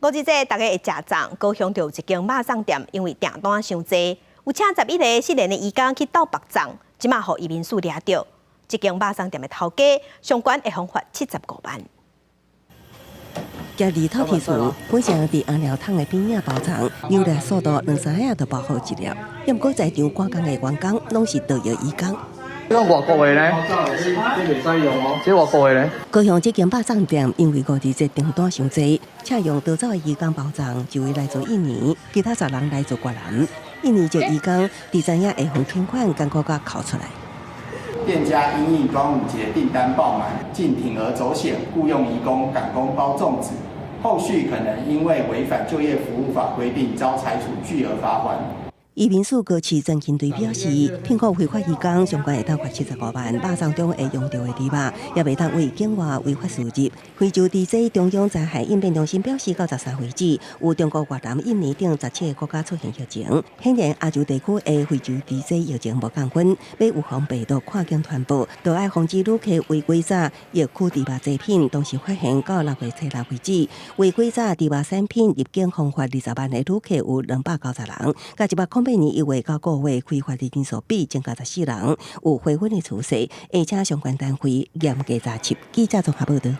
五二節大家會食粽，高雄就有一間肉粽店，因為訂單傷濟，有請11個失聯的移工去鬥縛粽，這馬予移民署掠著。這間肉粽店的頭家上懸會予罰75萬。家己透天厝，本身佇紅寮桶的邊仔包粽，牛力速度兩三下就包好一粒。毋過在場趕工的員工攏是特約移工。這外國的呢？這袂使用哦，這外國的呢？高雄這間肉粽店因為五二節訂單傷濟，請用逃走的移工包粽，一位來自印尼，其他10人來自越南。印尼籍移工佇知影會予遣返，艱苦甲哭出來。店家因應端午節訂單爆滿，竟鋌而走險，僱用移工趕工包粽子，後續可能因為違反就業服務法規定，遭裁處巨額罰鍰。移民署高市偵勤隊表示，聘僱非法移工上懸會當罰75萬，肉粽中會用著的豬肉，也袂當對境外違法輸入。非洲地災中央災害應變中心表示，到13為止，有中國、越南、印尼等17個國家出現疫情。顯然亞洲地區的非洲豬瘟疫情無降溫，欲預防病毒跨境傳播，就愛防止旅客違規炸疫區豬肉製品。當時發現到6月初6為止，違規炸豬肉產品入境予罰20萬的旅客有290人，佮108年1月到五月開罰的人數比增加14人，有回溫的趨勢，而且相關單位嚴格查緝。記者綜合報導。